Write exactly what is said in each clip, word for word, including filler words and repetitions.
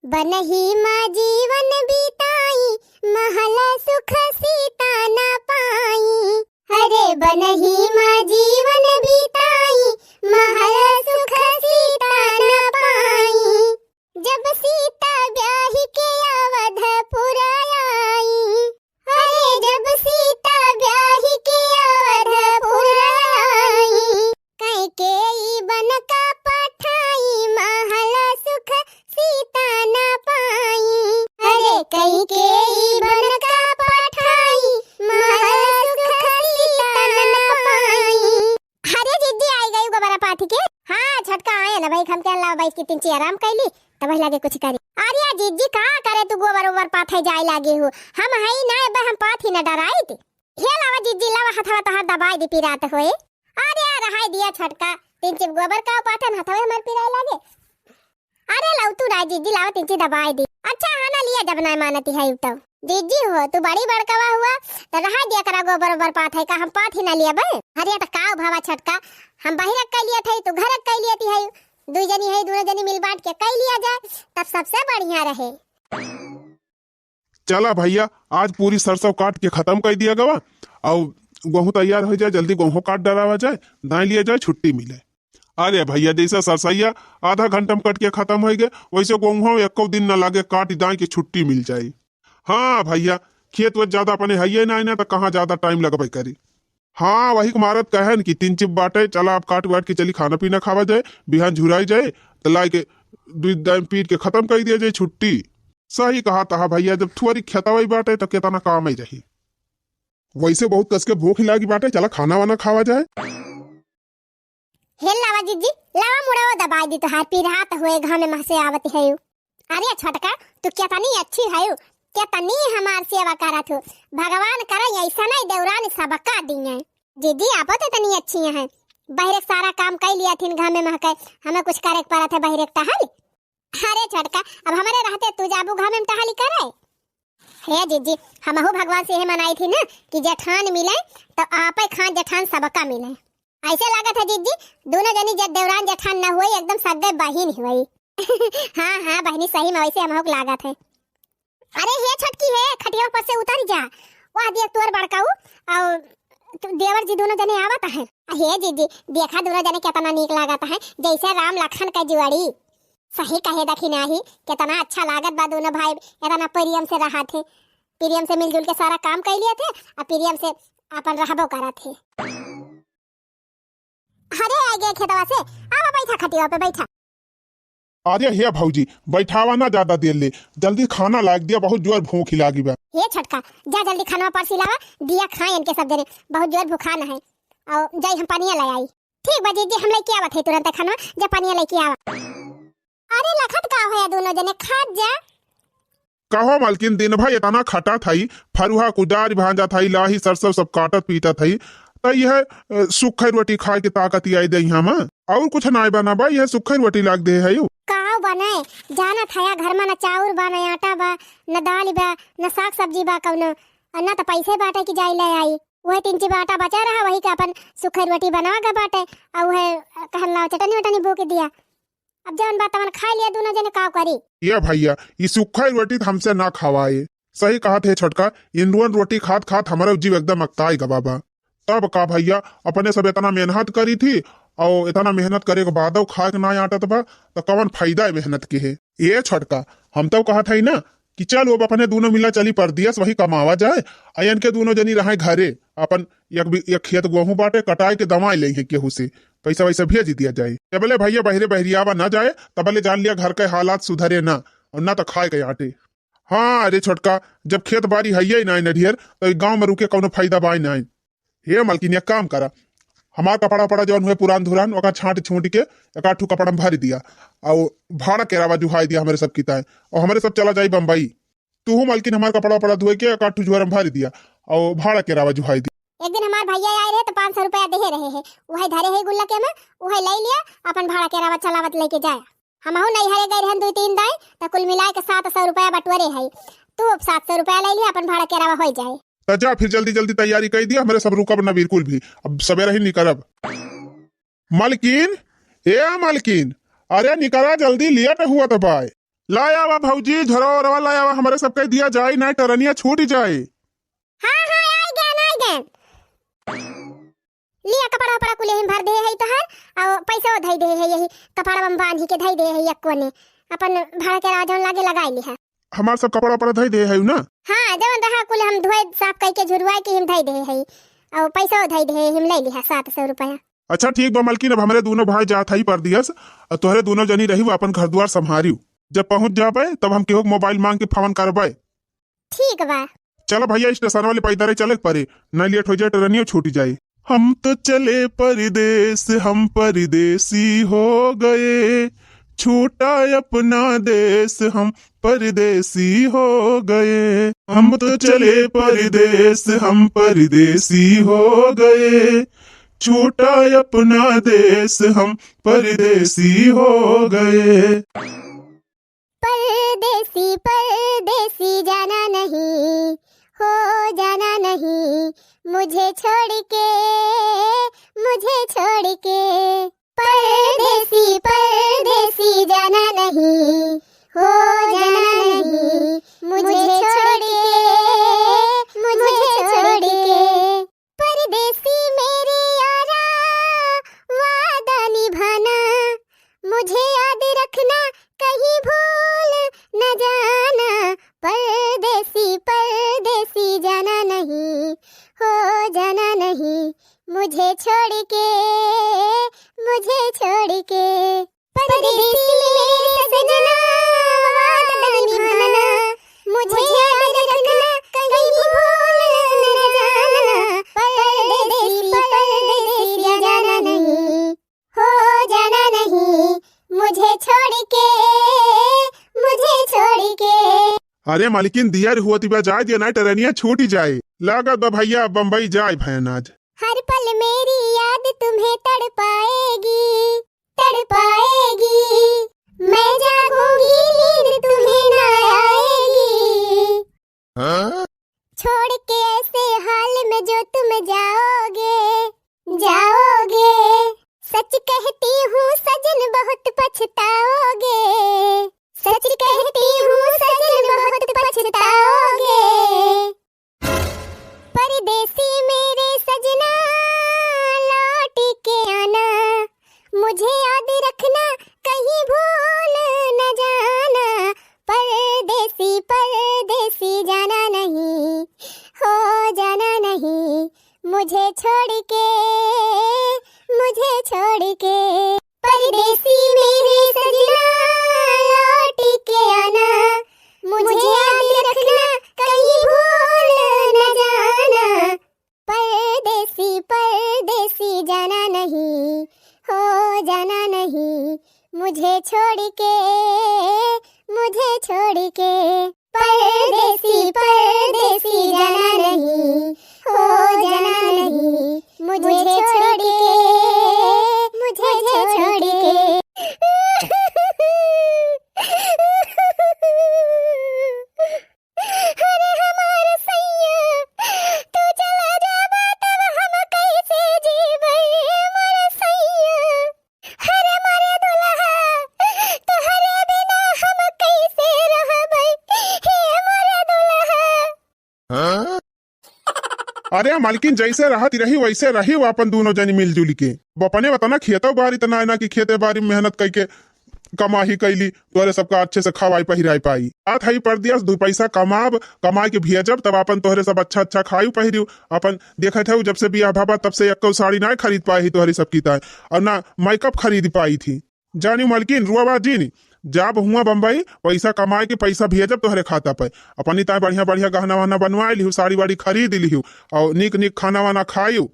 बनही मा जीवन बिताई, महल सुख सीता न पाई। अरे बनही मा जीवन बिताई, महल सुख सीता न पाई। जब सीता ब्याहि के अवधपुर आई, अरे जब सीता ब्याहि के अवधपुर आई, कैकेयी बन का पठाई, महल सुख सीता न पाई। अरे कैकेयी बन का पठाई, महल सुख सीता न पाई। अरे जिज्जी, आई गई गोबरा पाथी के? हाँ छोटका, आए ना भाई, हम क्या ला बैठ के तीन ची आराम कैली, तब लगे कुछ करी। अरे जिज्जी, का करे तू गोबर ओबर पाथे जाए लागे हो? हम हई ना, अब हम पाथी न डराइत। हे लावा जिज्जी, लावा, हथवा तोहार दबाई दी पिरात होए। अरे रहाई दिया छोटका, तीन चिप गोबर का पाथन, हथवे हमार पिराए लागे। अरे लौतू ना जिज्जी, लावा तीन चिप दबाई दी। अच्छा हाँ ना लिया, जब ना मानती है तो। जिज्जी हो, तू बड़ी बड़कवा हुआ, तो रहाई दिया करा गोबर ओबर पाथे का, हम पाथी ना लिया बे। अरे तो का भवा छोटका, हम बहिरक कई लिया थे, तू घरक कई लिया ती है, दुई जनी है, दोनों जनी मिल बांट के कई लिया जाए, तब सबसे बढ़िया रहे। चला भइया, आज पूरी सरसों काट के खतम कइ दिया गवा, अउ गोहूँ तैयार होइ जाए, जल्दी गोहूँ काट डरावा जाए, दाई लिया जाए, छुट्टी मिले। अरे भइया, जइसे सरसइया आधा घंटा में कट के खतम होइ गए, वइसे गोहूँ एक्को दिन न लागे, काट दाई के छुट्टी मिल जाए। हाँ भइया, खेत वेत ज्यादा अपने हइये नाहीं ना, त कहाँ ज्यादा टाइम लगबे करी। हाँ, वही के मारत कहेन कि तीन चिप बाटे, चला अब काट वाट के चली, खाना पीना खावा जाए, बिहान झुराई जाए, त लाइ के दूध दाई पीट के खतम कइ दिया जाए, छुट्टी। सही कहा तहा भइया, जब थुअरी खेतवई बाटे त केतना काम ही रही। वइसे बहुत कस के भूख लागी बाटे, चला खाना वाना खावा जाए। हे लावा जिज्जी, लावा मुड़वा दबाई दी तोहार, पिरात होए घामे महसे आवत है। अरे छोटका, तू केतनी अच्छी है, केतनी हमार सेवा करत हो। भगवान करे ऐसा नहीं देवरानी सबका दिए। जिज्जी, आप तो इतनी अच्छी हैं, बहिरे सारा काम कइ लिया थिन घामे महके, हमें कुछ करे के परत है बहिरे के टहल। अरे छोटका, अब हमरे रहते तू जाबू घामे में टहली करे? हे जिज्जी, हमहू भगवान से यह मनाई थी ना कि जेठान मिले तो आपे खान जेठान सबका मिले। ऐसे लागत है जिज्जी, दोनों जनी जब देवरान जेठान न हुई, एकदम सगे बहिन हुई। हाँ हाँ बहिनी, सही में वैसे हमहू के लागत है। अरे हे छोटकी हे, खटिया पर से उतर जा। वाह दिया तोर बड़काऊ, और तू देवर जी दोनों जने आवत है। हे जिज्जी, देखा दोनों जने केतना नीक लागत है, जैसे राम लखन का जुआड़ी। सही कहे दखिनाही, केतना अच्छा लागत बा दोनों भाई, एतना प्रेम से रहत है, प्रेम से मिलजुल के सारा काम कइ लिया थे, और प्रेम से अपन रहबो करत है। अरे आ गए खेतवा से, आवा बैठा खटिया पे बैठा। अरे हे भौजी, बैठावा ना ज्यादा देर ले, जल्दी खाना लाग दिया, बहुत जोर भूख लागी बा। हे छोटका, जा जल्दी खाना परसी लावा, दिया खाए इनके सब जने, बहुत जोर भूखान है। और जाई हम पनिया ले आई। ठीक बा जिज्जी, हम लेके आवत है तुरंत खाना, जा पनिया लेके आवा। अरे लखत का होया दोनों जने खात जा। कहो मलकिन, दिन भर एतना खटत हई, फरुहा कुदारी भांजत हई, लाही सरसों सब काटत पीटत हई, त यह, अ, सुखई रोटी खाए के ताकत आई दे हम। और कुछ नाय बना बा, यह सुखई रोटी लाग दे है। का बने, जानत हया घर में न चाउर बा, न आटा बा, न दाल बा, न साग सब्जी बा कौनो, और न त पैसे बाटे कि जाई ले आई। वह तीन चिप आटा बचा रहा, वही के अपन सुखई रोटी बना के बाटे, और वह कहन लाओ चटनी वटनी बो के दिया। अब जवन बा तवन खाइ लिया दोनों जने, का करी? ये भइया, ई सुखई रोटी त हमसे ना खवाए। सही कहत है छोटका, इंदुअन रोटी खात खात हमरो जीव एकदम अकताई गवा बा। तब का भइया, अपने सब एतना मेहनत करी थी, और एतना मेहनत करे के बादो खाए के ना आटत बा, त कवन फायदा है मेहनत के है? ये छोटका, हम तो कहत हई ना कि चल अब अपने दोनों मिला चली परदेस, वही कमावा जाए, अयन के दोनों जनी रहे घरे, अपन एक बि-, एक खेत गोहूँ बाटे, कटाए के दवाई ले है केहू से, पैसा वैसा भेज दिया जाए। जबले भइया बहरे बहरियावा ना जाए, तबले जान लिया घर के हालात सुधरे ना, और ना तो खाए के आटे। हाँ, अरे छोटका, जब खेत बारी हइये ना, ना ढेर, तो ई गाँव में रुके कौनो फायदा बाय ना। हे मलकिन, एक काम करा, हमार कपड़ा उपड़ा जौन हुए पुरान धुरान, ओका छांट छूट के एक आध ठो कपड़ा में भर दिया, और भाड़ा केरावा जुहाई दिया हमरे सब की ताय, और हमरे सब चला जाई बम्बई। तू मलकिन हमार कपड़ा उपड़ा धोए के एक आध ठो झोरा में भर दिया, और भाड़ा केरावा जुहाई दिया। एक दिन हमार भइया आए रहे तो पाँच सौ रुपया देहे रहे है, वही धरे है गुल्लके में, वही ले लिया, अपन भाड़ा केरावा चलावत लेके जाया। हमहू नैहरे गए रहन दुई तीन दाई, त कुल मिलाए के सात सौ रुपया बटोरे है। तू अब सात सौ रुपया ले लिया, अपन भाड़ा केरावा होइ जाए। त जा फिर जल्दी जल्दी तैयारी कइ दिया, हमरे सब रुकब ना बिल्कुल भी, अब सवेरे ही निकलब। मलकिन, ए मलकिन, अरे निकला जल्दी, लेट हुआ त बाय। लाय आवा भौजी, झोरवा ओरवा लाय आवा, हमरे सबके दिया जाई, नाहीं टरनिया छूट जाई। हाँ, हाँ, आइ गएन, आइ गएन। लिया, कपड़ा उपड़ा कुले हम भर देहे हई तोहार, अउ पैसो धइ देहे हई, यही कपड़वा में बांधी के धइ देहे हई एक कोने। अपन भाड़ा के राजन लागे लगाइ लिहा। हमार सब कपड़ा उपड़ा धइ देहे हई ना? हाँ, जवन रहा कुल हम धोए साफ कइके झुरवाइ के हम धइ देहे हई, अउ पैसो धइ देहे हई, हम लइ लिहा सात सौ रुपया। अच्छा ठीक बा मलकिन, अब हमरे दुनो भाई जात हई परदेस, अउ तोहरे दुनो जनी रहिउ, अपन घर दुआर सम्हारिउ। जब पहुँच जाबे तब हम केहू के मोबाइल मांग के फोन करबे। ठीक बा। चला भइया, स्टेशन वाले पैदल चले के परे, नाहीं लेट होइ जाए, ट्रेनियो छूट जाए। हम तो चले परदेस, हम परदेसी हो गए, छूटा अपना देश, हम परदेसी हो गए। हम तो चले परदेस, हम परदेसी हो गए, छूटा अपना देश, हम परदेसी हो गए। परदेसी, परदेसी जाना नहीं, हो जाना नहीं मुझे छोड़ के, मुझे छोड़ के। परदेसी, परदेसी जाना नहीं, हो जाना नहीं मुझे छोड़ के, मुझे छोड़ के। परदेसी मेरे यारा, वादा निभाना, मुझे याद रखना, कहीं भूल न जाना। परदेसी, परदेसी जाना नहीं, हो जाना नहीं मुझे छोड़ के, मुझे छोड़ के। परदेसी मेरे सजना, वादा निभाना, मुझे याद रखना, कहीं भूल न जाना। परदेसी, परदेसी जाना नहीं, हो जाना नहीं मुझे छोड़ के, मुझे छोड़ के। अरे मालकिन, दियर होत बा, जाए दिया, नाहीं ट्रेनिया छूट जाए। लागत बा भइया, बम्बई जाए भयन आज। हर पल मेरी याद तुम्हें तड़पाएगी, तड़पाएगी। मैं जागूंगी, नींद तुम्हें ना आएगी। हाँ? छोड़ के ऐसे हाल में जो तुम जाओगे, जाओगे। सच कहती हूँ सजन, बहुत पछताओगे। सच कहती हूँ सजन, बहुत पछताओगे। परदेसी मेरे सजना, लौट के आना, मुझे याद रखना, कहीं भूल न जाना। परदेसी, परदेसी जाना नहीं, हो जाना नहीं मुझे छोड़ के, मुझे छोड़ के। परदेसी मेरे सजना, लौट के आना, मुझे याद रखना, कहीं भूल न जाना। परदेसी, परदेसी जाना नहीं, हो जाना नहीं मुझे छोड़ के, मुझे छोड़ के। परदेसी, परदेसी जाना नहीं, हो जाना नहीं मुझे छोड़ के, मुझे छोड़ के। अरे हमार सैया, तू चला जाबा तब हम कैसे जीबै, मोर सैया। अरे मोरे दुल्हा, तोहरे बिना हम कैसे रहबै, हे मोरे दुल्हा। हाँ? अरे मालकिन, जैसे रहत रही वैसे रही, वो अपन दुनो जनी मिलजुल के। अपने बता ना, खेतो बारी त ना, ना कि खेते बारी में मेहनत कइके कमाही कइली, तोहरे सबका अच्छे से खवाई पहिराई पाई। आत हई परदेस, दू पैसा कमाब, कमाई के भेजब, तब अपन तोहरे सब अच्छा अच्छा खाई पहिरियो। अपन देखत हऊ, जब से बियाह भवा तब से एक्को साड़ी नाय खरीद पाए ही तोहरे सब की ताई, और ना मेकअप खरीद पाई थी। जानी मालकिन, रुआ बात जीनी, जाब हुआ बम्बई, पैसा कमाए के पैसा भेजब तोहरे खाता पे। अपनी ताई बढ़िया बढ़िया गहना वहना बनवाए लिहू, साड़ी वाड़ी खरीद लिहू, और नीक नीक खाना वाना खायू।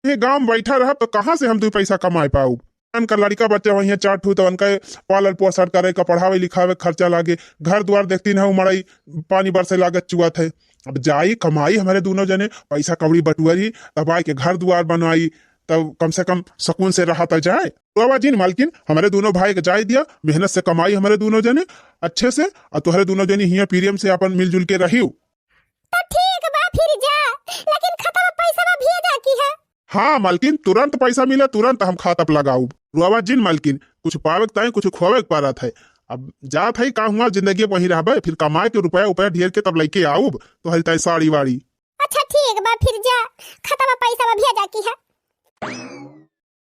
ये गाँव में बैठा रहब तो कहाँ से हम दू पैसा कमाए पाऊ? उनका लड़का बच्चा वहीं चार ठू, तो उनका पालन पोषण करे का, पढ़ावे लिखावे खर्चा लागे, घर द्वार देखती ना, मड़ई पानी बरसे लागत चुआत है। अब जाई कमाई हमारे दुनो जने, पैसा कौड़ी बटुअरी, तब आए के घर द्वार बनवाई, तब कम से कम सुकून से रहा तो जाए। तो बाबा जी ने मालकिन, हमारे दुनो भाई के जाए दिया, मेहनत से कमाई हमारे दुनो जने अच्छे से, और तोहरे दुनो जने हियाँ प्रेम से अपन मिलजुल के रहियो। तो ठीक बा, फिर जा, लेकिन खाता में पैसा बा, भेजा की है। हाँ मालकिन, तुरंत पैसा मिले, तुरंत हम खाता पे लगाऊ। रुआवा जिन मालकिन, कुछ पावे के ताई कुछ खोवे के पड़त है। अब जात हई, का हुआ, जिंदगी वहीं रहबे, फिर कमाए के रुपया उपया ढेर के तब लइके आउब, तोहरी ताई साड़ी वाड़ी। अच्छा ठीक बा, फिर जा, खतवा पैसा बा, भेजा की है।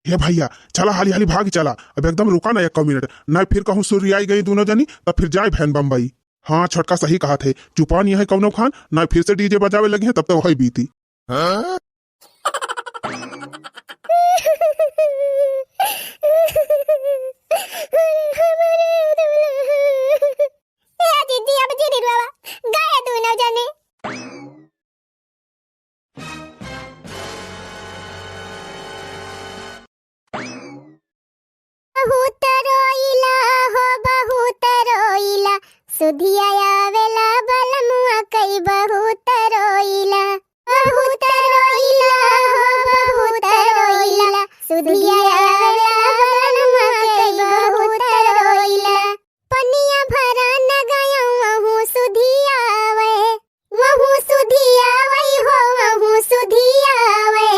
हे भैया, चला हाली हाली भाग चला, अब एकदम रुका ना एको मिनट, ना फिर कहूँ सुर्रियाई गई दोनों जनी, तब फिर जाए भैन बम्बई। हाँ, छोटका सही कहत है, चुपा नहीं है कौनो खान, ना फिर से डीजे बजावे लगी है, तब तो वही बीती। हाँ? ए दीदी, अब जिनी रोवा, गए दोनों जने। बहुत रोइला हो, बहुत रोइला, सुधिया आवेला बलमुआ कई बहुत रोइला। बहुत रोइला हो, बहुत रोइला, सुधिया आवेला बलमुआ कई बहुत रोइला। पनिया भरा न गया वहू सुधिया आवे, वहू सुधिया आवे हो, वहू सुधिया आवे।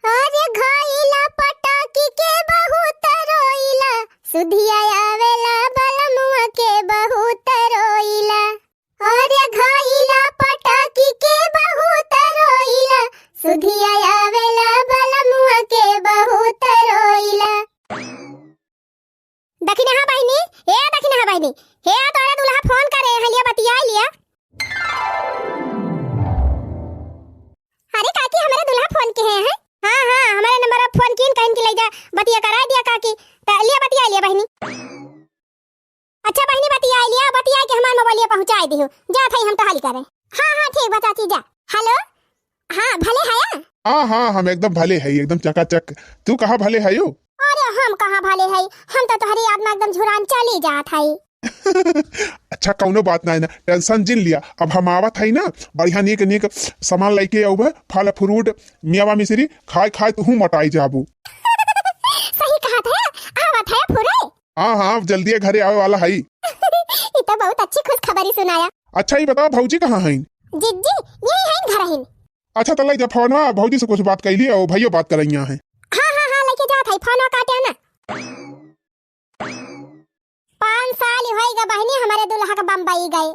अरे घाइला पटाकी के बहुत रोइला, सुधिया आवेला बलमुआ के बहुत रोइला। अरे घाइला पटाकी के बहुत रोइला, सुधिया आवेला बलमुआ के बहुत रोइला। दखिनहा बहिनी, ए दखिनहा बहिनी, हे तोरे दुल्हा फोन करे हैं, लिया बतिया लिया। अरे काकी, हमरे दुल्हा फोन किहे हैं। हाँ, हाँ, हमरे नंबर पर फोन कीन, कहिन कि ले जा, बतिया कराई दिया काकी। त लिया बतिया लिया बहिनी। अच्छा बहिनी, बतिया लिया, बतिया के हमार मोबाइलिया पहुँचाई दिहु। जात हई हम तो हाली करे। हाँ, हाँ, ठीक बा चाची, जा। हेलो, हाँ, भले हया? हाँ, हाँ, हम एकदम भले हई, एकदम चकाचक। तू कहाँ भले हयो? अरे, हम कहाँ भले हई, हम तो तोहरी याद में एकदम झुरान चली जात हई। अच्छा, कौनो बात नाई ना, tension जिन लिया। अब हम आवत हई ना, बढ़िया नीक नीक सामान लइके अउबे, फल फ्रूट, मेवा मिश्री, खाए खाए तुहू मोटाई जाबू। सही कहत है, आवत है फुरे। हाँ, हाँ, जल्दिए घरे आवे वाला हई। ई तो बहुत अच्छी खुशखबरी सुनाया। अच्छा, ई बताओ, भौजी कहाँ हईन? जिज्जी, यही हईन, घर हईन। अच्छा, त लई जा फोनवा, भौजी से कुछ बात कइली, और भैयो बात करइया हैं। हाँ, हाँ, हाँ, लइके जात हई, फोनवा काटे ना। पाँच साल होई गा बहिनी, हमरे दुल्हा के बम्बई गए,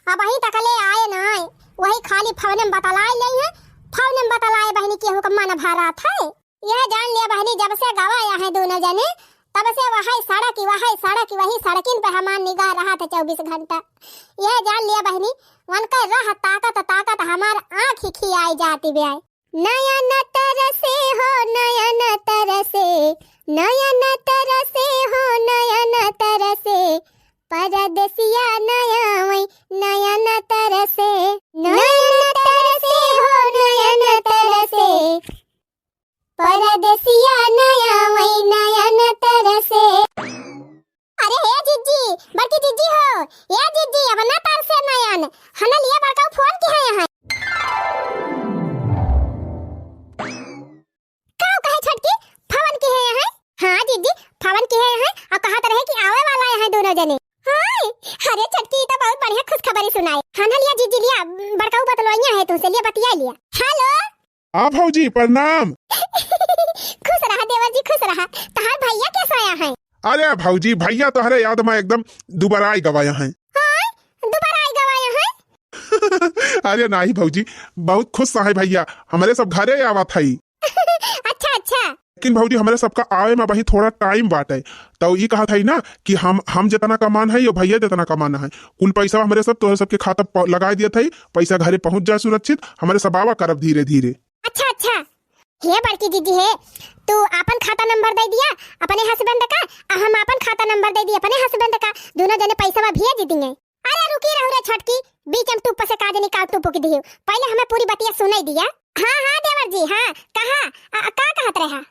अबहीं तकले आए ना आए, वही खाली फोने में बतलाए ले हैं, फोने में बतलाए बहिनी, केहू का मन भरात है। यह जान लिया बहिनी, जब से गवा यहाँ दोनों जने, तब से वही सड़क, वही सड़क, वही सड़किन पे हमार निगाह रहत है चउबीस घंटा। यह जान लिया बहिनी, उनके रह ताकत ताकत हमार आँख ही खियाई जाती बे। नयन तरसे हो, नयन तरसे, नयन तरसे हो, नयन तरसे, परदेसिया नया वही नयन तरसे, नयन तरसे हो, नयन तरसे। परदेसिया नया वही नयन तरसे। अरे हे जिज्जी, बड़की जिज्जी हो, ए जिज्जी, अब ना तरसे नयन, हना लिया बड़काऊ फोन किहे हैं। का कहे छोटकी, फोन किहे हैं? हाँ जिज्जी, फोन किहे हैं, और कहत रहे कि आवे वाला है दोनों जने। हाँ, अरे छोटकी, ई तो बहुत बढ़िया खुशखबरी सुनाए। हना लिया जिज्जी लिया, बड़काऊ बतलोइया है तुमसे, लिया बतिया लिया। हेलो। हाँ भौजी, प्रणाम। खुश रहा देवर जी, खुश रहा। तहार भैया कैसा आया है? अरे भौजी, भैया तोहरे याद में एकदम दुबराई गवाया है। हाँ, दुबराई गवाया है। अरे नाही भौजी, बहुत खुश है भैया, हमरे सब घरे आवत है। अच्छा, अच्छा। लेकिन भौजी, हमरे सबका आवे में अबही थोड़ा टाइम बाटे, तो ई कहत है ना कि हम, हम जितना कमान है, यो भैया जितना कमान है, कुल पैसा हमरे सब तोहरे सबके खाता प-, लगाए दियत है, पैसा घरे पहुँच जाए सुरक्षित, हमरे सब आवा करब धीरे धीरे। अच्छा, अच्छा। हे बड़की जिज्जी हे, तू आपन खाता नंबर दे दिया अपने हस्बैंड का, आ हम आपन खाता नंबर दे दिया अपने हस्बैंड का, दोनों जने पैसा भेज दिए। अरे रुकी रहू रे छोटकी, बीच में टुप से का जनी का टुप की दियो, पहले हमें पूरी बतिया सुनाई दिया। हाँ, हाँ देवर जी, हाँ, कहा, आ, का कहत रहा?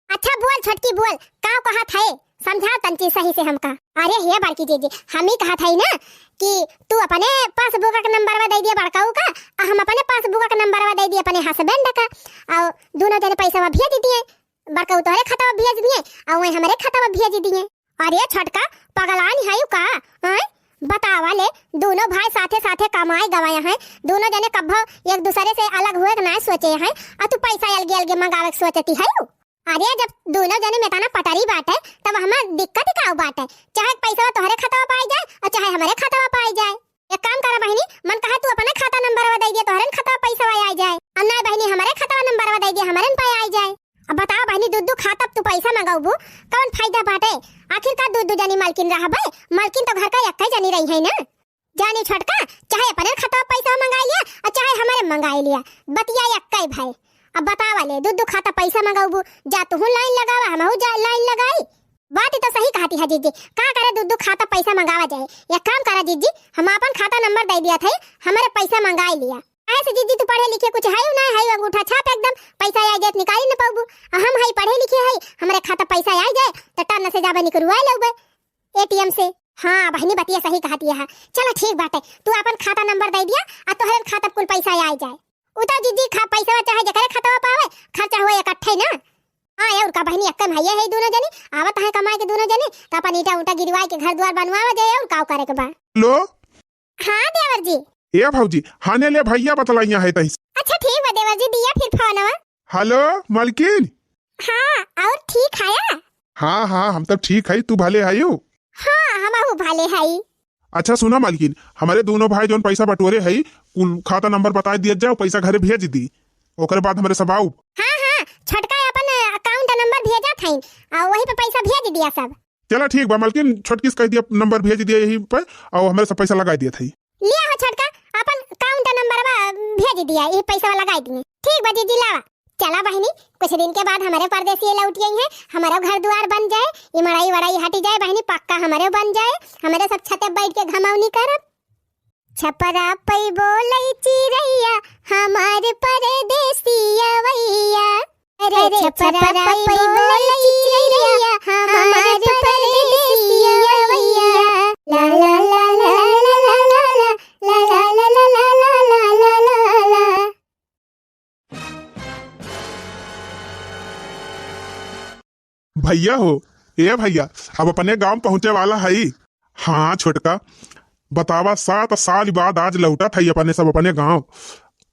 अच्छा बोल छोटकी बोल, का कहत है, समझा तंची सही से हमका। अरे हे बड़की जिज्जी, हम ही कहत है ना कि तू अपने पासबुक का नंबर दे दिया बड़काऊ का, आ हम अपने पासबुक का नंबर दे दिया अपने हस्बैंड का, और दोनों जने पैसा भेज दिए। बड़काऊ तोहरे खतवा भेज दिए, आ वही हमरे खतवा भेज दिए। अरे छोटका, पगलान है का? हैं? बतावा ले, दोनों भाई साथे साथे कमाए गवाया है, दोनों जने कब्बो एक दूसरे से अलग हुए के ना सोचे हैं, और तू पैसा अलगे अलगे मंगावे के सोचती है। अरे, जब दुनो जने में एतना पटरी बाटे, तब हमार दिक्कत ही का बाटे? चाहे पैसा तोहरे खतवा पाई जाए और चाहे हमरे खतवा पाई जाए। एक काम करा बहिनी, मन कहा तू अपने खाता नंबरवा दे दिया, तोहरे खतवा पैसा आई जाए। अब ना बहिनी, हमरे खतवा नंबरवा दे दिया, हमरे पे आई जाए। अब बताओ बहिनी, दू दू खाता तू पैसा मंगाउबू, कौन फायदा बाटे? आखिर का दू दू जनी मालकिन रहबे? मालकिन तो घर का एक ही जनी रही है ना। जानी छोटका, चाहे अपने खतवा पैसा मंगाई लिया और चाहे हमरे मंगाई लिया, बतिया एक ही भाई। अब बतावा ले, दू दू खाता पैसा मंगाउबू, जा तू लाइन लगावा, हमहू जा लाइन लगाई। बात तो सही कहती है जीजी, का करे दू दू खाता पैसा मंगावा जाए। एक काम करा जीजी, हम अपन खाता नंबर दे दिया थे, हमरे पैसा मंगाई लिया। ऐसे जीजी तू पढ़े लिखे कुछ है ना, है अंगूठा छाप एकदम, पैसा आई जाए निकाली न पाउबू। आ हम है पढ़े लिखे है, हमरे खाता पैसा आई जाए तो टन से जाबे निकलवा लेबे एटीएम से। हाँ बहिनी, बतिया सही कहती है। चला ठीक बाटे, तू अपन खाता नंबर दे दिया, आ तोहरे खाता कुल पैसा आई जाए। उ तो जीजी खा पैसा चाहे जकरे खतवा पावे, खर्चा हुए इकट्ठे ना। हाँ, और का बहिनी, एक्के में हइये है दुनो जनी, आवत है कमाए के दुनो जनी, तो अपन ईटा उटा गिरवाए के घर द्वार बनवावा जाए, और का करे के बा। हेलो। हाँ देवर जी। ए भौजी, हाने ले भैया बतलाइया है तही। अच्छा ठीक बा देवर जी, दिया फिर फोनवा। हेलो मलकिन। हाँ, और ठीक हया? हाँ हाँ, हम तब ठीक है, तू भले हयू? हाँ, हमहू भले हई। अच्छा सुना मालकिन, हमरे दुनो भाई जौन पैसा बटोरे हई, कुल खाता नंबर बताइ दिया जाओ, पैसा घरे भेज दी, ओकरे बाद हमरे सब आउब। हाँ हाँ, छोटका अपन अकाउंट नंबर भेजत हईन, आ वही पे पैसा भेज दिया सब। चला ठीक बा मालकिन, छोटकी से कह दिया नंबर भेज दिया यही पे, और हमरे सब पैसा लगाइ दिया थई। लिया हो छोटका, अपन अकाउंट नंबरवा भेज दिया, ये पैसा लगाइ दिए। ठीक बा जीजी, लावा। चला बहिनी, कुछ दिन के बाद हमरे परदेसी लौट आई हैं, हमरो घर दुआर बन जाए, ई मड़ई वड़ई हट जाए बहिनी, पक्का हमरो बन जाए, हमरे सब छते बैठ के घमौनी करब। छपरा पै बोलै चिरैया, हमार परदेसिया वैया। अरे अरे छपरा छपरा पै पै बोलै बोलै चिरैया, चिरैया, हमार हमार परदेसिया परदेसिया वैया। वैया। ला ला ला ला ला ला ला ला ला। भैया हो, ए भैया, अब अपने गांव पहुंचे वाला हई। हाँ छोटका, बतावा, सात साल बाद आज लौटत हई अपने सब अपने गांव,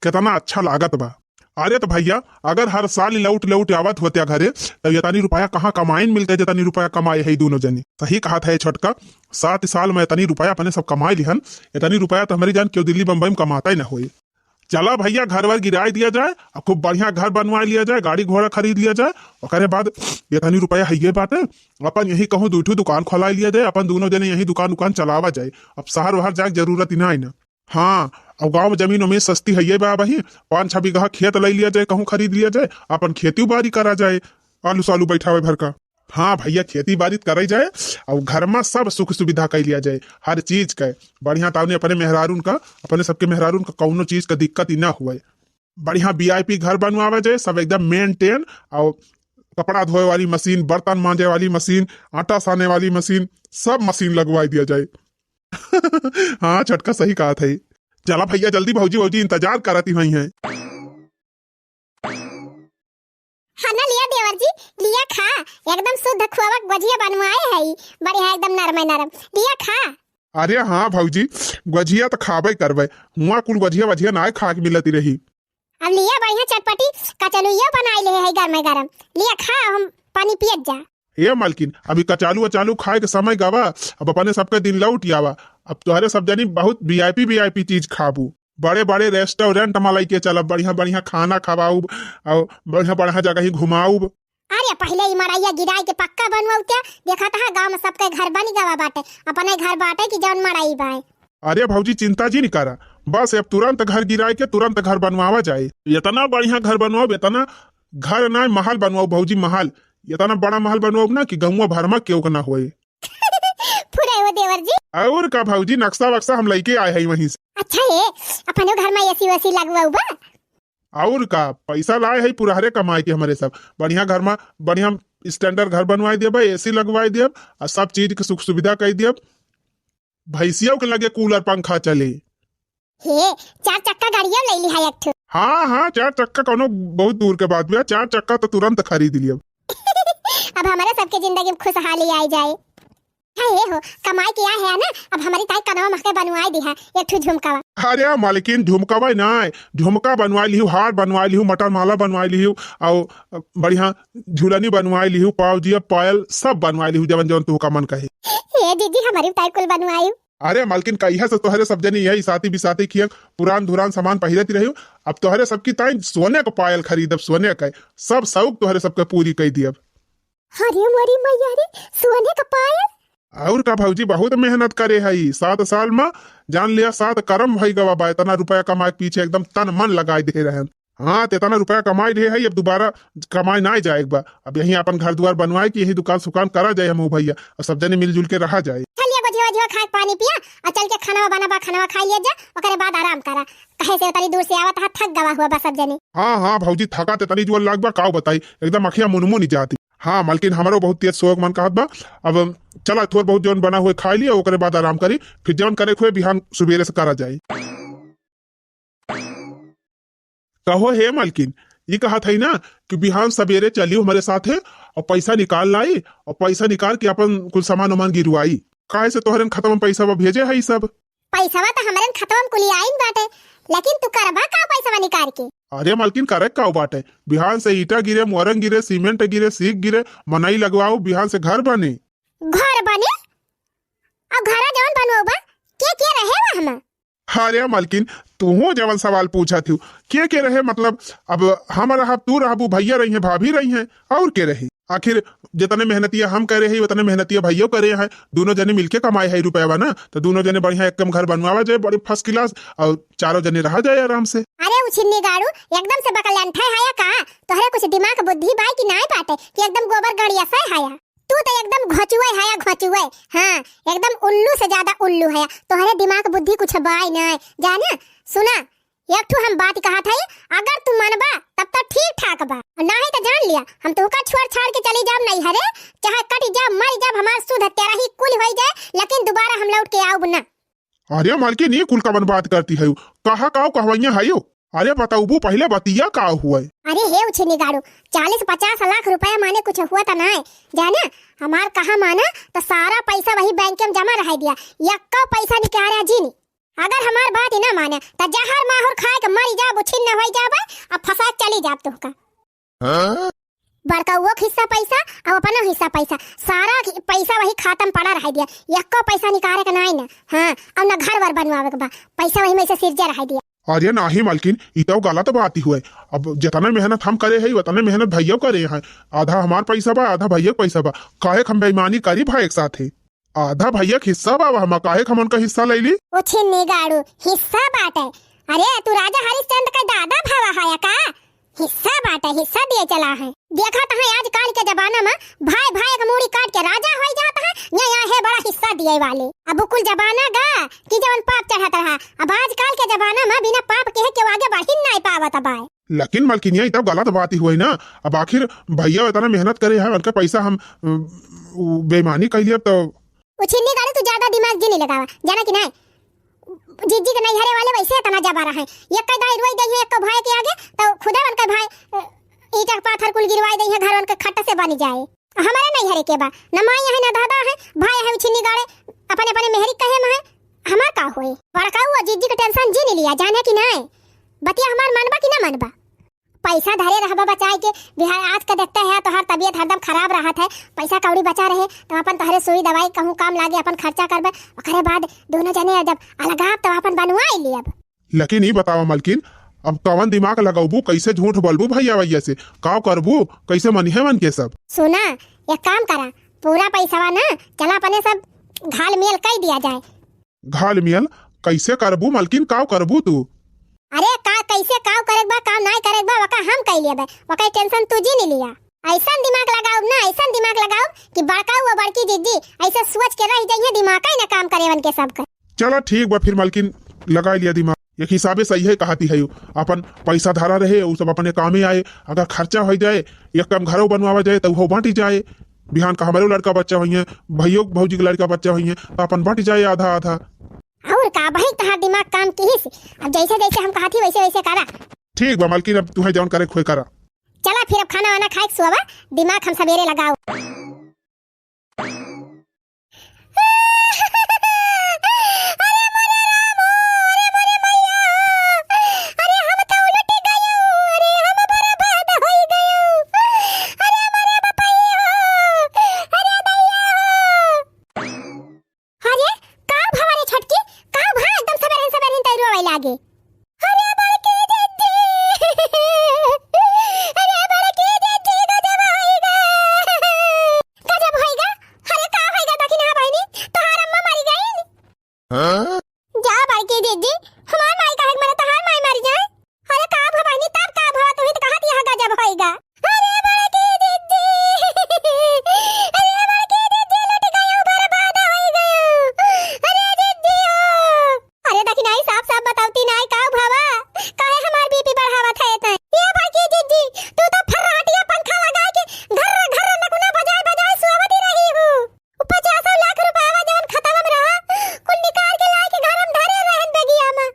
कितना अच्छा लागत बा। अरे तो भैया, अगर हर साल लौट लौट आवत होत्या घरे, तब इतनी रुपया कहाँ कमाइन मिलते, जितनी रुपया कमाए है दुनो जनी। सही कहत है छोटका, सात साल में इतनी रुपया अपने सब कमाए लिहन, इतनी रुपया तो हमरी जान केहू दिल्ली बम्बई में कमाता ही ना होई। चला भैया, घर वर गिराइ दिया जाए, आ खूब बढ़िया घर बनवाइ लिया जाए, गाड़ी घोड़ा खरीद लिया जाए। ओकरे बाद इतनी रुपया हइये बाटे, अपन यही कहूँ दुइ ठो दुकान खोलाइ लिया जाए, अपन दुनो जने यही दुकान उकान चलावा जाए। अब शहर वहर जाए के जरूरत ही ना है ना। हाँ, अब गाँव में जमीन उमीन सस्ती हइये बा, वही पाँच छह बीघा खेत लइ लिया जाए, कहूँ खरीद लिया जाए, अपन खेती बाड़ी करा जाए, आलू सालू बैठावे भर का। हाँ भैया, खेती बाड़ी त करै जाए, और घर में सब सुख सुविधा कइ लिया जाए, हर चीज के बढ़िया। तावने अपने मेहरारून का, अपने सबके मेहरारून का कौनो चीज का दिक्कत ही ना हुए। बढ़िया वीआईपी घर बनवावा जाए, सब एकदम मेंटेन, और कपड़ा धोए वाली मशीन, बर्तन मांजे वाली मशीन, आटा साने वाली मशीन, सब मशीन लगवाई दिया जाए। हाँ छोटका, सही कहत है। चला भैया, जल्दी भौजी भौजी इंतजार करती हुई हैं। हाँ ना लिया देवर जी, लिया खा, एकदम शुद्ध खोआ के गोझिया बनवाए है, बढ़िया एकदम नरम नरम, लिया खा। अरे हाँ भौजी, गोझिया तो खाबे करबे, हुआ कुल गोझिया वोझिया ना खाए के मिलती रही। अब लिया बढ़िया चटपटी कचलुइयो बनाए ले है गरमे गरम, लिया खा, हम पानी पियत जा। ए मालकिन, अभी कचालू अचालू खाए के समय गवा, अब अपने सबके दिन लौट आवा। अब तोहरे सब जनी बहुत वीआईपी वीआईपी चीज खाबू, बड़े बड़े रेस्टोरेंट में लइके चलब, बढ़िया बढ़िया खाना खवाउब और बढ़िया बढ़िया जगह ही घुमाउब। अरे पहिले ई मड़ैया गिराए के पक्का बनवाउत्या, देखत हा गाँव में सबके घर बनी गवा बाटे, अपने घर बाटे कि जौन मड़ई बाए। अरे भौजी चिंता जी नहीं करा, बस अब तुरंत घर गिराए के तुरंत घर बनवावा जाए। इतना बढ़िया घर बनवाउब, इतना घर ना महल बनवाउब भौजी, महल, इतना बड़ा महल बनवाउब ना कि गौवा भर में केहू के ना होए। फुरे हो देवर जी। और का भौजी, नक्शा वक्शा हम लइके आए हई वहीं से। अच्छा है, अपनो घर में एसी वेसी लगवाउबा? और का, पैसा लाए हई पुरहरे कमाए के हमरे सब। बढ़िया घर में, बढ़िया स्टैंडर्ड घर बनवाए देबे, एसी लगवाए देब, आ सब चीज के सुख सुविधा कइ देब। भैंसियों के लगे कूलर पंखा चले। हे, चार चक्का गाड़ियों ले ली है एक ठो। हाँ हाँ, चार चक्का कौनो बहुत दूर के बात बा, चार चक्का तो तुरंत खरीद लियब। अब हमरे सबके जिंदगी में खुशहाली आइ जाए। अरे हो, कमाई किया है ना, अब हमरी ताई कनवा महके बनवाई दिहा एक ठो झुमकावा। अरे मलकिन, झुमकावा नाय, झुमका बनवाई लिहू, हार बनवाई लिहू, मटर माला बनवाई लिहू, और बढ़िया झुलनी बनवाई लिहू, पाउजिया, पायल, सब बनवाई लिहू, जवन जवन तुहका मन कहे। ए जीजी, हमरी ताई कुल बनवाई। अरे मलकिन, कहिया से तोहरे सब जनी यही साथी बिसाथी किया पुरान धुरान सामान पहिरत रही। अब तोहरे सबकी ताई सोने क पायल खरीदब, सोने क, सब शौक तोहरे सबके पूरी कई दियब। अरे मोरी मैया रे, सोने क पायल? और का भौजी, बहुत मेहनत करे हई, सात साल में जान लिया सात करम भई गवा बा, इतना रुपया कमाए के पीछे एकदम तन मन लगाई दे रहन। हाँ, त इतना रुपया कमाई रहे हई, अब दोबारा कमाए नाई जाए के बा। अब यहीं अपन घर दुआर बनवाए के यहीं दुकान सुकान करा जाए हम भैया, और सब जने मिलजुल के रहा जाए। चलिए गोझिया वोझिया खाए के पानी पिया, और चल के खाना बना बा, खाना खा लिया जा, ओकरे बाद आराम करा। कहे से उतनी दूर से आवत हा, थक गवा हुआ बा सब जने। हाँ, हाँ भौजी, थका त तनी जुअल लाग बा, काऊ बताई, एकदम अखिया मुनमुन जाती। हाँ मलकिन, हमरो बहुत तेज सोए के मन कहत बा। अब चला, थोर बहुत जौन बना हुए खा लिया, ओकरे बाद आराम करी, फिर जौन करे के हुए बिहान सुबेरे से करा जाए। कहो हे मलकिन, ई कहत हई ना कि बिहान सबेरे चलियो हमरे साथे और पैसा निकाल लाई और पैसा निकाल के अपन कुल सामान उमान गिरवाई। काहे से तोहरन खतवा में पैसा भेजे हई सब। पैसवा त हमरन खतवा में कुली आइन बाटे, लेकिन तू करबा का पैसवा निकाल के? अरे मलकिन, करे का बाटे, बिहान से ईटा गिरे, मोरंग गिरे, सीमेंट गिरे, सीक गिरे, मनई लगवाओ, बिहान से घर बने। घर बने? और घरा जवन बनवाओ बा, के के रहे वहाँ में? अरे मलकिन, तुहू जवन सवाल पूछत हू, के के रहे मतलब? अब हम रहब, तू रहबू, भैया रही हैं, भाभी रही हैं, और के रही? आखिर जितने मेहनतिया हम करे हई, उतने मेहनतिया भैया करे हैं। दोनों जने मिलके कमाए हई रुपया ना, तो दोनों जने बढ़िया एक कम घर बनवावा जाए, बड़ी first class, और चारों जने रहा जाए आराम से। अरे उछिन्नी गाड़ू, एकदम से बकलंठा है या का? तोहरे कुछ दिमाग बुद्धि बाय कि नाय बाटे कि एकदम गोबर गड़िया से हया? तू तो एकदम घोचुए हया, घोचुए। हाँ, एकदम उल्लू से ज्यादा उल्लू हया। तोहरे दिमाग बुद्धि कुछ बाय नाय, जाना? सुना, एक ठो हम बात कहत हई, अगर तू मनबा तब तो ठीक ठाक बा, और नाहीं तो जान लिया हम तोहका छोड़ छाड़ के चली जाब नैहरे, चाहे कट जाब, मर जाब, हमार सुध तेरा ही कुल होई जाए, लेकिन दोबारा हम लौट के आउब ना। अरे मलकिन, ये कुल कवन बात करती है? कहा काव कहवैया है? अरे बताउबू पहले बतिया काव हुए? अरे हे उछिन्नी गाड़ू, चालीस पचास लाख रुपया माने कुछ हुआ त नाय, जाना? हमार कहा माना तो सारा पैसा वही बैंक में जमा रह दिया, यक्को पैसा निकाला जी नी। अगर हमार बात ही ना माने, त जहर माहुर खाए के मरी जाब, उछिन्न होई जाब, अब फंसा चली जाब तुहका। हाँ? बड़का वो हिस्सा पैसा, अब अपना हिस्सा पैसा, सारा पैसा वही खाता में पड़ा रह दिया, यक्को पैसा निकाले के नाई ना। हाँ, अब ना घर वर बनवावे के बा, पैसा वही में से सिरजे रह दिया। अरे नाही मलकिन, ई तो गलत बात ही हुए। अब जितने मेहनत हम करे हई, उतने मेहनत भैया करे हैं। आधा हमार पैसा बा, आधा भैया के पैसा बा। काहे के हम बेईमानी करी भाई एक साथे? आधा भैया के हिस्सा बा, हम काहे के हम उनका हिस्सा ले ली? उछिन्नी गाड़ू, हिस्सा बाटे। अरे, तू राजा हरिश्चंद्र के दादा भवा हया का? हिस्सा बाटे, हिस्सा दिए चला है। देखत है आजकल के जमाना में भाई भाई के मूड़ी काट के राजा होई जात है, ये यहाँ है बड़ा हिस्सा दिए वाले। अब कुल जमाना गा कि जवन पाप चढ़त रहा, अब आजकल के जमाना में बिना पाप के केहू आगे बढ़ी नहीं पावत बाय। लेकिन मलकिनिया, ई तब गलत बात ही हुई ना। अब आखिर भैया इतना मेहनत करे हैं, उनका पैसा हम, अ, उ, बेईमानी कर लिया तो। उछिन्नी गाड़ू, तू ज्यादा दिमाग जी नहीं लगावा, जाना कि नहीं? जीजी के नैहरे वाले वैसे इतना जबरा है, एक कई दाई रोई गई है एक भाई के आगे, तो खुदे उनका भाई, अ, ईटा पाथर कुल गिरवाई दई है, घर उनके खट से बन जाए। हमारे नैहरे के बा, न माई है न दादा है, भाई है उछिन्नी गाड़े, अपने अपने मेहरी कहे में है, हमार का होए? बड़का हुआ जीजी के tension जी नहीं लिया, जाने कि नहीं? बतिया हमार मानबा कि ना मानबा? पैसा धरे रहबा बचाए के, बिहार आज का देखते हैं तोहार तबीयत हरदम खराब रहत है, पैसा कौड़ी बचा रहे तो अपन तोहरे सुई दवाई कहूँ काम लागे, अपन खर्चा करबे, ओकरे बाद दोनों जने जब अलगाब तो अपन बनवाई लियब। लेकिन ई बतावा मलकिन, अब कवन दिमाग लगौबू, कैसे झूठ बोलबू भैया भैया से, का करबू, कैसे मनिहे मन के सब? सुना, एक काम करा, पूरा पैसवा ना, चला अपने सब घाल मेल कई दिया जाए। घाल मेल कैसे करबू मलकिन, का करबू तू? अरे का, कैसे का करे के बा, का नाय करे के बा, वका हम कई लेबे, वका tension तू जी नहीं लिया। ऐसन दिमाग लगाओ ना, ऐसन दिमाग लगाओ कि बड़का वो बड़की जीजी ऐसे सोच के रह जाइए, दिमाग ही ना काम करे उनके सब कर। चला ठीक बा फिर मलकिन, लगा लिया दिमाग। एक हिसाबे सही है कहती है, अपन पैसा धरा रहे, उ सब अपने कामे आए, अगर खर्चा हो जाए, एक काम घरों बनवावा जाए, तो वो बांटी जाए। बिहान का हमारे लड़का बच्चा होइए, भैयो भौजी के लड़का बच्चा होइए, तो अपन बांटी जाए आधा आधा। और का भाई, तहार दिमाग काम किहिस, अब जैसे जैसे हम कहत ही वैसे वैसे करा। ठीक बा मलकिन, अब तुहे जौन करे खोए करा। चला फिर अब खाना वाना खाए के सोवा, दिमाग हम सवेरे लगाओ। आगे। अरे बड़की जिज्जी, अरे बड़की जिज्जी, गजब होइगा, गजब होइगा। अरे का होइगा दखिना बहिनी, तोहार अम्मा मरी गईन? हाँ? जा बड़की जिज्जी, हमार माई काहे के मरे, तोहार माई मरी जाए। अरे का भवा बहिनी, तब का भवा, तू ही तो कहत यहाँ गजब होइगा। अरे बड़की जिज्जी, अरे बड़की जिज्जी, लुट गयो, बर्बाद होई गयो। अरे जिज्जी हो। अरे दखिनाई, साफ साफ बतावती नाई का भवा, काहे हमार बीपी बढ़ावत है तै? ये बड़की जिज्जी, तू तो फर्राटिया पंखा लगाए के घर्र घर्र नकुना बजाए बजाए सुआवती रही हूँ। उ पचासौ लाख रुपया जवन खतवा में रहा, कुल निकाल के लाए के घर में धरे रहन बेगिया में।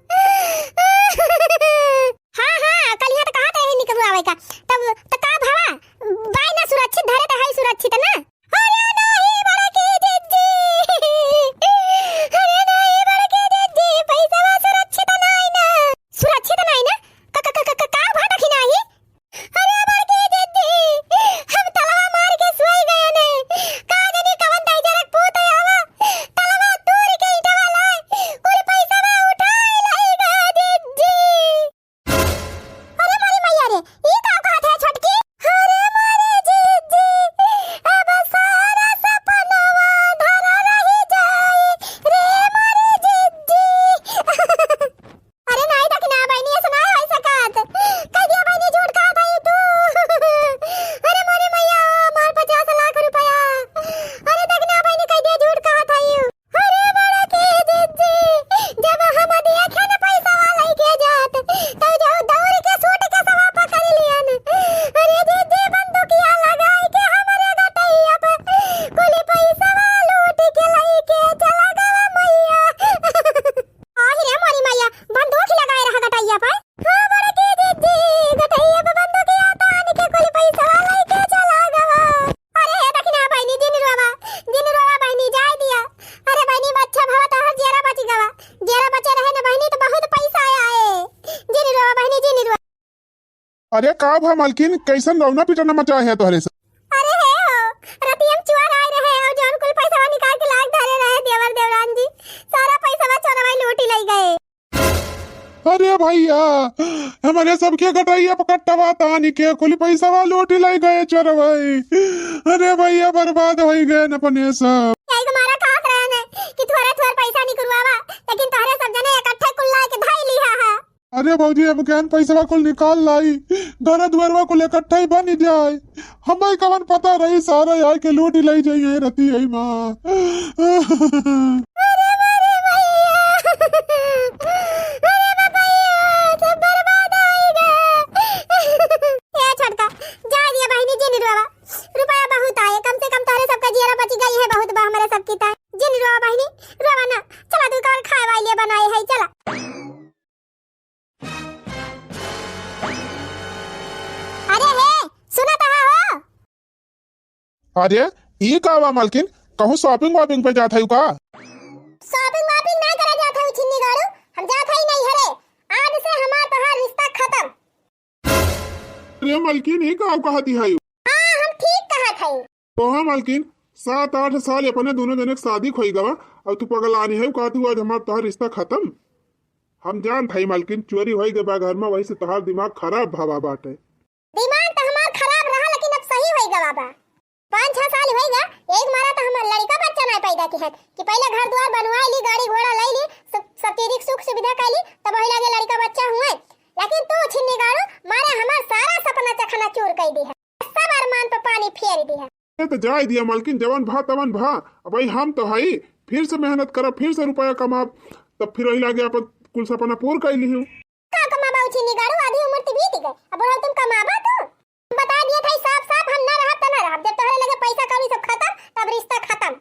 हाँ, हाँ, कल यहाँ तो कहा थे निकलवावे का। तब तो का भवा? बाई ना सुरक्षित धरे तो है सुरक्षित ना? अरे नहीं बड़की जिज्जी। अरे नहीं बड़की जिज्जी, पैसवा सुरक्षित नहीं ना। सुरक्षित नहीं ना? का, का, का, का, का, का भा दखिनाही? अरे बड़की जिज्जी, हम तलवा मार के सोई गए ने। का जानी कवन दहिजरक पूत आवा, तलवा तूर के ईंटवा लाए, कुल पैसवा उठाए लई गा जिज्जी। अरे मोरी मैया रे, ई का कहत है छोटकी? अरे मोरी जिज्जी, अब सारा सपनवा धरा रही जाई रे मोरी जिज्जी। अरे नाई दखिना बहिनी, ऐसे नाई होई सकत। कह दिया बहिनी, झूठ कहत हई तू। अरे मोरे मैया, मार पचास लाख रुपया। अरे दखिना बहिनी, कह दिया झूठ कहत हई। अरे बड़की जिज्जी, जब हम देखे न पैसा वाला के जात, तब जो दौड़ के सूट के सवा पकड़ लियन। अरे जिज्जी, बंदूकिया लगाई के हमरे गटैया पे कुल पैसा लूट के लई के चला गवा मैया। आहि रे मोरी मैया, बंदूक ही लगाए रहा गटैया पर। हाँ, बड़की जिज्जी, गटैया पर बंदूकिया तान के कुल पैसवा लइके चला गवा। अरे हे दखिना बहिनी, जिन रोवा, जिन रोवा बहिनी, जाए दिया। अरे बहिनी, अच्छा भवा तोहर जियरा बच गवा। जियरा बचे रहे न बहिनी, तो बहुत पैसा आया है। जिन रोवा बहिनी, जिन रोवा। अरे का भा मलकिन, कैसन रौना पिटना मचाए है तोहरे सब? अरे हे हो, रतिया में चोर आए रहे और जौन कुल पैसवा निकाल के लाग धरे रहे देवर देवरान जी, सारा पैसवा चोरवा लूटी लई गए। अरे भैया, हमरे सबके गटैया पकट्टवा तानी के कुल पैसवा लूटी लई गए चोरवा। अरे भैया, बर्बाद होई गए न अपने सब। यही तुम्हारा कहत रहे ने कि थोड़े थोड़े पैसा निकलवावा, लेकिन तोहरे सब जने इकट्ठे कुल लाए के धाई लिहा है। अरे भौजी, हम केहन पैसवा कुल निकाल लाई, घर दुआरवा कुल इकट्ठा ही बन जाए। हमें कवन पता रही, सारा आए के लूट ही लई जाई है रतिया माँ। अरे मोरे भैया, अरे बा भैया, सब बर्बाद होई गा। ए छोटका, जा दिया बहिनी, जिन रोवा, रुपया बहुत आए, कम से कम तोहरे सबका जियरा बची गई है, बहुत बा हमरे सबकी ताई। जिन रोवा बहिनी, रोवा ना, चला तू का खाए वाले बनाए है, चला। अरे हे, सुनत हा हो? अरे, ई का बा मलकिन? कहूँ shopping वॉपिंग पे जात हई का? Shopping वॉपिंग ना करे जात हई छिन्नी गाड़ू, हम जात हई नैहरे। आज से हमार तोहार रिश्ता खतम। अरे मलकिन, ई का कहत हई? हाँ, हम ठीक कहत हई। तो हाँ मलकिन, सात आठ साल अपने दोनों जने के शादी खोई गवा, अब तू पगलानी है, कहत हू आज हमार तोहार रिश्ता खतम? हम जानत हई मलकिन, चोरी होई गवा घर में, वही से तोहार दिमाग खराब भवा बाटे। दिमाग तो हमार खराब रहा, लेकिन अब सही होई गवा बा। पाँच छह साल होई गा, एक मारा तो हम लड़का बच्चा ना पैदा किहन कि पहले घर दुआर बनवाई ली, गाड़ी घोड़ा लई ली, सब, सब चीज की सुख सुविधा कई ली, तब वही लगे लड़का बच्चा हुए। लेकिन तू छिन्नी गाड़ू मारे हमार सारा सपना चखना चूर कई दिहा, सब अरमान पे पानी फेर दिहा। अरे तो जाए दिया मलकिन, जवन भा तवन भा। अब भाई हम तो हई, फिर से मेहनत करब, फिर से रुपया कमाब, तब फिर वही लागे अपन कुल सपना पूर कई लिहू। का कमाबा उ छिन्नी गाड़ू, आधी उम्र तो बीत गई, अब बुढ़ऊ तुम कमाबा तू? बता दिया था साफ साफ, हम ना रहब त ना रहब, जब तोहरे लगे पैसा कौड़ी सब खतम, तब रिश्ता खतम।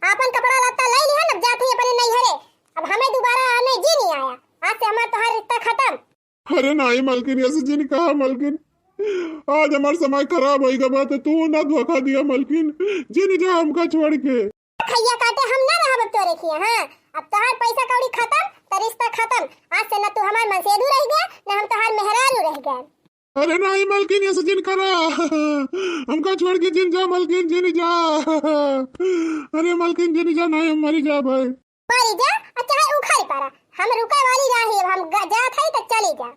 आपन कपड़ा लत्ता लई लिहन, अब जात हई अपने नैहरे, अब हमें दोबारा आने जी नहीं आया, आज से हमार तोहार रिश्ता खतम। अरे नाई मलकिन, ऐसे जिन कहा मलकिन, आज हमार समय खराब होई गवा, तो तू ना धोखा दिया मलकिन, जिन जा हमका छोड़ के। खैया काटे हम ना रहब अब तोरे खिया, हाँ, अब तोहार पैसा कौड़ी खतम, तो रिश्ता खतम, आज से ना तू हमार मनसेधू रह गया, ना हम तोहार मेहरारू रह गया। अरे नाई मलकिन, ऐसे जिन करा, हमका छोड़ के जिन जा मलकिन, जिन जा। अरे मलकिन, जिन जा, नाई हम मरी जा भाई। मरी जा, आ चाहे उखड़ पड़ा, हम रुके वाली ना ही, अब हम ले जा।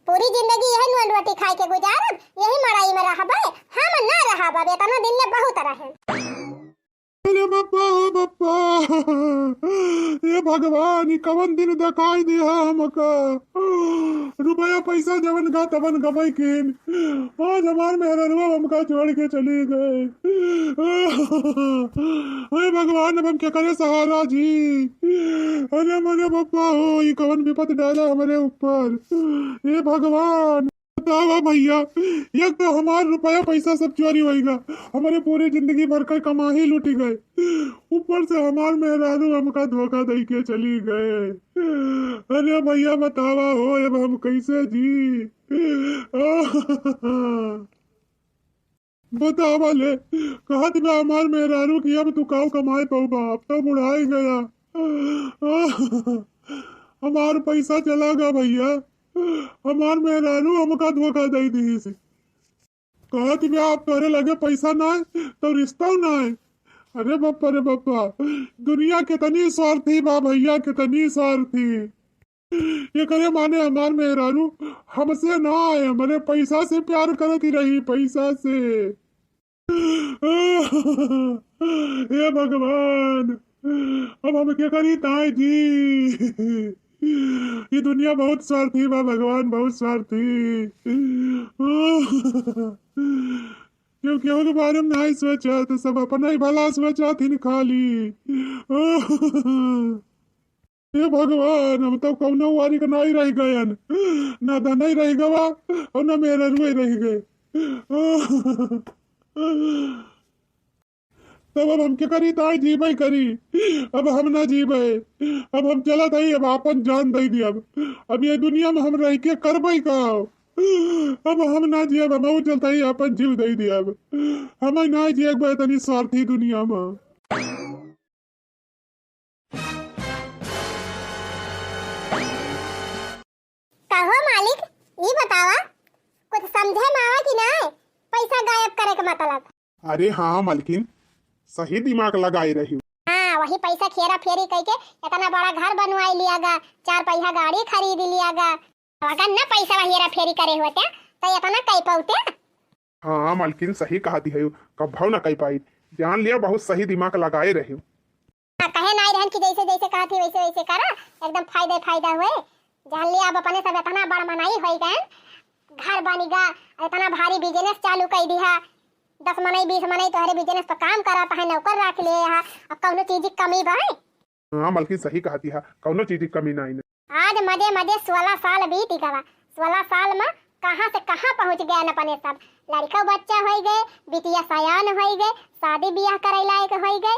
पूरी जिंदगी यही नून रोटी खाए के गुजारब, यही मड़ई में रहबे, हम ना रहब, अब इतना दिन ले बहुत रहे। अरे बप्पा, ओ बप्पा, हे भगवान, ई कवन दिन देखाई दिया हमका। रुपया पैसा जवन का तवन गबई किन, आज हमार मेहररुआ हमका छोड़ के चली गए। हे भगवान, अब हम केकरे सहारा जी? अरे मोरे बप्पा हो, ई कवन विपत डाला हमरे ऊपर। हे भगवान, बतावा भैया, एक तो हमार रुपया पैसा सब चोरी होइगा, हमरे पूरी जिंदगी भर का कमाही लूटी गए, ऊपर से हमार मेहरारू हमका धोखा दई के चली गए। अरे भैया बतावा हो, अब हम कैसे जी? बतावा ले, कहत बा हमार मेहरारू कि अब तू काव कमाए पउबा, अब तो बुढ़ाई गया। हमार पैसा चला गा भैया, हमार मेहरारू हमका धोखा दई दिहिस। कहत बा अब तोरे लगे पैसा नाय तो रिश्ता नाय। अरे बप्पा रे बप्पा, दुनिया कितनी स्वार्थी बा भैया, कितनी स्वार्थी। एकरे माने हमार मेहरारू हमसे ना आए, हमरे पैसा से प्यार करत ही रही, पैसा से। हे भगवान, अब हम के करी ताई जी? ये दुनिया बहुत स्वार्थी बा भगवान, बहुत स्वार्थी। क्यों केहू के बारे में नहीं सोचा, तो सब अपना ही भला सोचा थी खाली। हे भगवान, हम तो कौनो वारी के नाई रह गयन, ना धनई रह गवा और ना मेहररुए रह गए। तब अब हम के करी, ताई जीबे करी, अब हम ना जीबे, अब हम चलत हई, अब आपन जान दे दियब, अब ये दुनिया में हम रह के करबे का? अब हम ना जियब, हम चलत हई, आपन जीव दे दियब, हम ना जियब तनी स्वार्थी दुनिया में। कहो मालिक, ई बतावा, कुछ समझे में आवा कि नाय? पैसा गायब करे के मतलब। अरे हाँ मलकिन, सही दिमाग लगाए रही। हाँ, वही पैसा खेरा फेरी कइके इतना बड़ा घर बनवाई लिया गा, चार पहिया गाड़ी खरीद लिया गा। अगर न पैसा हेरा फेरी करे होते, तो इतना कई पाउते? हाँ मलकिन, सही कहती है, कभौ न कई पाई। जान लिया, बहुत सही दिमाग लगाए रही। हाँ, कहे नाई रहन कि जैसे जैसे कहत ही वैसे वैसे करा, एकदम फायदे फायदा हुए। जान लिया, अब अपने सब इतना बड़ मनाई होई गए, घर बनी गा, इतना भारी business चालू कई दिहा, दस मनई बीस मनई तोहरे business पर काम करत है, नौकर रख लिए हा, अब कौनो चीज की कमी बा? हाँ मलकिन, सही कहती है, कौनो चीज की कमी नाई न। आज मजे मजे सोलह साल बीत गवा, सोलह साल में कहाँ से कहाँ पहुँच गए न अपने सब, लड़का बच्चा होई गए, बिटिया सयान होई गए, शादी ब्याह करे लायक होई गए।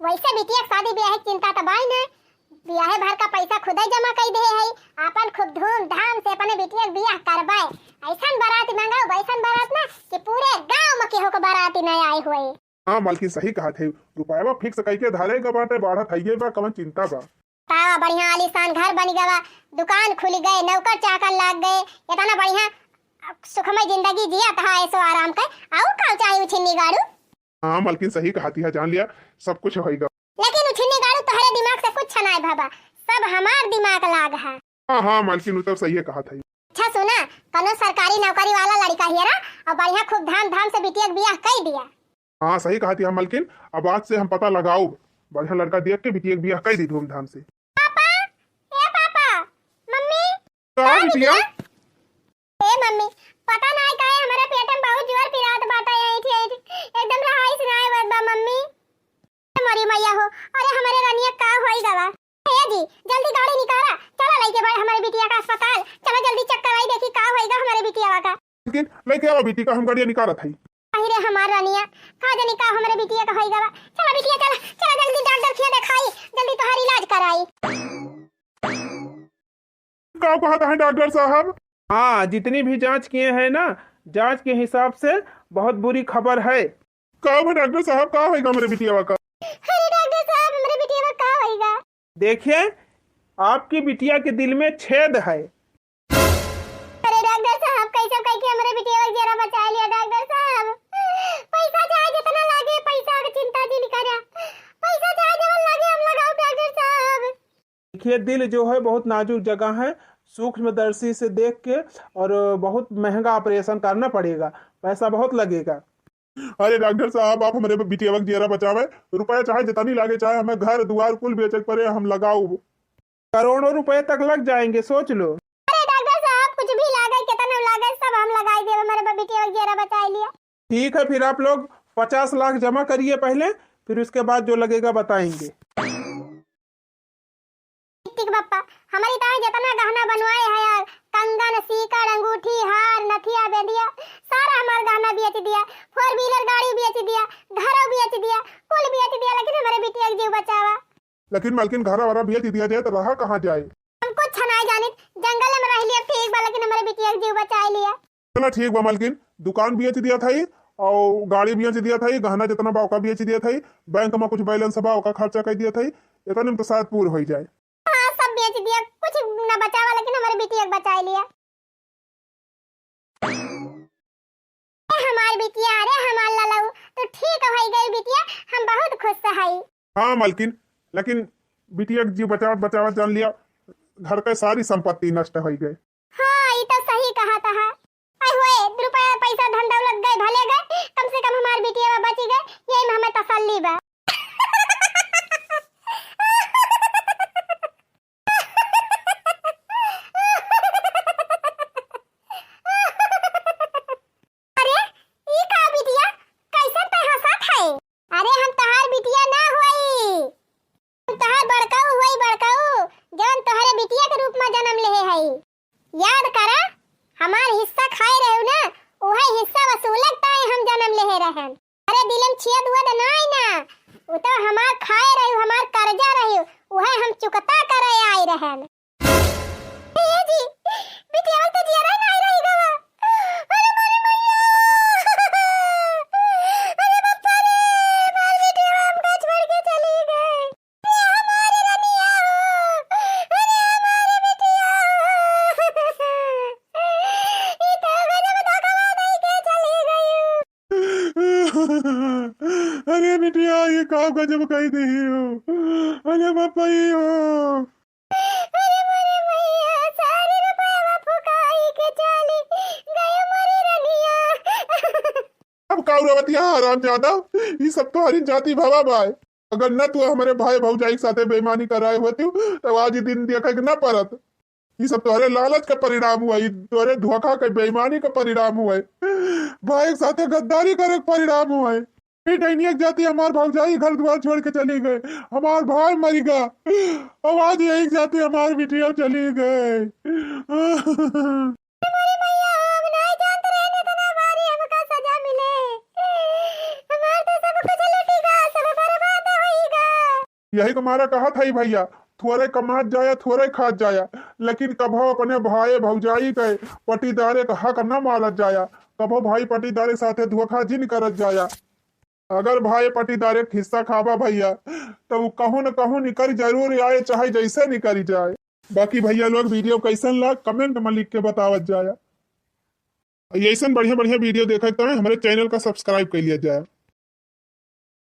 वैसे बिटिया के शादी ब्याह के चिंता तो बाई न, ब्याहे भर का पैसा खुदे जमा कई दे है, आपन खूब धूमधाम से अपने बिटिया के ब्याह करबे। ऐसन बारात मंगाओ, वैसन बारात ना कि पूरे गांव में केहू के बाराती न आए हुए। हाँ मलकिन, सही कहत है, रुपया fix कई के धरे के बाटे, बढ़त है ये बा, कवन चिंता बा। तावा बढ़िया आलीशान घर बन गवा, दुकान खुल गए, नौकर चाकर लाग गए, इतना बढ़िया सुखमय जिंदगी जियत हा ऐसो आराम के, और का चाही उछिन्नी गाड़ू? हाँ मलकिन, सही कहती है, जान लिया, सब कुछ होइगा। लेकिन उछिन्नी गाड़ू, तोहरे दिमाग से कुछ नाय भवा, सब हमार दिमाग लाग है। हाँ हाँ मलकिन, उ तो सही कहत है। अच्छा सुना, कौनो सरकारी नौकरी वाला लड़का हेरा और बढ़िया खूब धाम धाम से बिटिया के बियाह कई दिया। हाँ सही कहती है मलकिन, अब आज से हम पता लगाउब, बढ़िया लड़का देख के बिटिया के बियाह कई दी धूमधाम से। पापा, ए पापा, मम्मी, का का बिटिया? बिटिया? ए मम्मी, पता नाय काहे हमरे पेट में बहुत जोर पिरात बाटे, ऐंठ ऐंठ, एकदम रहाइश नाय होत बा मम्मी। ए मोरी मैया हो, अरे हमरे रनिया का होई गवा? ए जी, जल्दी गाड़ी निकाला, चला लइके बड़े हमरे बिटिया का अस्पताल, चला जल्दी check कराई, देखी का होई गा हमरे बिटिया का। लेकिन लइके आवा बिटिया का, हम गाड़िया निकालत हई। अरे हमार रनिया, का जानी का हमरे बिटिया का होई गवा। चला बिटिया, चला, चला जल्दी डॉक्टर खिया देखाई, जल्दी तोहार इलाज कराई। का कहत हैं डॉक्टर साहब? हाँ, जितनी भी जांच किए हैं ना, जांच के हिसाब से बहुत बुरी खबर है। का बा डॉक्टर साहब, का होइगा हमरे बिटियावा का? अरे डॉक्टर साहब, हमरे बिटियावा का होइगा? देखिए, आपकी बिटिया के दिल में छेद है। अरे डॉक्टर साहब, कैसे कह के हमरे बिटियावा के जियरा बचा लिया डॉक्टर साहब? पैसा चाहे जितना लागे, पैसा के चिंता जिन करा, पैसा चाहे जवन लागे हम लगाउब डॉक्टर साहब। देखिए, दिल जो है बहुत नाजुक जगह है, सूक्ष्मदर्शी से देख के, और बहुत महंगा ऑपरेशन करना पड़ेगा, पैसा बहुत लगेगा। अरे डॉक्टर साहब, आप हमरे बिटिया के जियरा बचावे, रुपया चाहे जितनी लागे, चाहे हमें घर दुआर कुल बेचे के पड़े, हम लगाऊ। करोड़ों रुपए तक लग जाएंगे, सोच लो। अरे डॉक्टर साहब, कुछ भी लागे, कितना लागे, सब हम लगाई देब, हमरे बिटिया के जियरा बचाई लिया। ठीक है, फिर आप लोग पचास लाख जमा करिए पहले, फिर उसके बाद जो लगेगा बताएंगे। ठीक बप्पा, हमरी ताई जितना गहना बनवाए है यार, कंगन, सीकड़, अंगूठी, हार, नथिया, बेंदिया, सारा हमार गहना बेच दिया, four wheeler गाड़ी बेच दिया, घरो बेच दिया, कुल बेच दिया, लेकिन हमरे बिटिया के जीव बचावा। लेकिन मालकिन, घरा वरा बेच दिया जाए तो रहा कहाँ जाए? हम कुछ नाई जानित, जंगल में रह लिया ठीक बा, लेकिन हमरे बिटिया के जीव बचाए लिया। चला ठीक बा मालकिन, दुकान बेच दिया था और गाड़ी बेच दिया था, गहना जितना बा ओका बेच दिया था, बैंक में कुछ बैलेंस बा ओका खर्चा कर दिया था, इतने में तो शायद पूर हो जाए। हाँ, सब बेच दिया, कुछ न बचावा, लेकिन हमरे बिटिया के बचाए लिया। ए हमार बिटिया, अरे हमार ललऊ, तू ठीक हो गई बिटिया, हम बहुत खुश हई। हाँ मालकिन, लेकिन बिटिया के जीव बचावत बचावत जान लिया, घर के सारी संपत्ति नष्ट हो गई। हाँ, ई तो सही कहा था। ऐ होए, रुपया पैसा धन दौलत गए भले गए, कम से कम हमार बिटिया बची गए, यही में हमें तसल्ली बा। अरे, ई का बिटिया, कैसन तै हंसत है? अरे, हम तहार बिटिया ना होई, हम तहार बड़काऊ होई, बड़काऊ, जौन तोहरे बिटिया के रूप में जन्म लेहे हई। याद करा, हमार हिस्सा खाए रहू ना, उहे हिस्सा वसूलक ताई हम जन्म लेहे रहन। अरे दिलम छियत हुआ त नाई ना, उ तो हमार खाए रही, हमार कर्जा रही, उहे हम चुकता करे आए रहन। ए जी, बिटिया तो जियरा नाई रही गवा। अरे मोरी मैया। अरे बापा रे, हमार बिटिया हमका छोड़ के चली गई। अरे हमारे रनिया हो, अरे हमारे बिटिया हो। ई तो गजब धोखा दे के चली गई। अरे बिटिया, ये का गजब कही दी हो। अरे बापा, ये हो। अरे मोरे मैया, सारी रुपया फुकाई के चली गई मोरी रनिया। अब का उड़ावतिया हराम जादा, ई सब तोहरी जाति भवा बाय। अगर न तू हमरे भाई भौजाई के साथे बेईमानी कराए होती, तब आज ई दिन देखे के न परत। ई सब तोहरे लालच का परिणाम हुआ, ई तोहरे धोखा के बेईमानी का परिणाम हुआ। भाई के साथे गद्दारी करे के परिणाम हुआ। ई डैनिया के जाति हमार भौजाई घर द्वार छोड़ के चली गए, हमार भाई मरी गा, अब आज यही के जाति हमार बिटिया चली गए। अरे मैया, हम नाई जानत रहन इतना भारी हमका सजा मिले। हमार तो सब कुछ लुटी गा, सब बर्बाद होई गा। यही के मारा कहत हई भैया, थोरे कमात जाया, थोरे खात जाया, लेकिन कभो अपने भाई भौजाई के पटीदारे के हक न मारत जाया, कभो भाई पटीदारे साथे धोखा जिन करत जाया। अगर भाई पटीदारे के हिस्सा खाबा भैया, तो उ कहूँ न कहूँ निकल जरूर आए, चाहे जैसे निकल जाए। बाकी भैया लोग, video कैसन लाग, comment में लिख के बतावत जाया। ऐसन बढ़िया बढ़िया video देखे के ताईं हमरे channel का subscribe कर लिया जाए।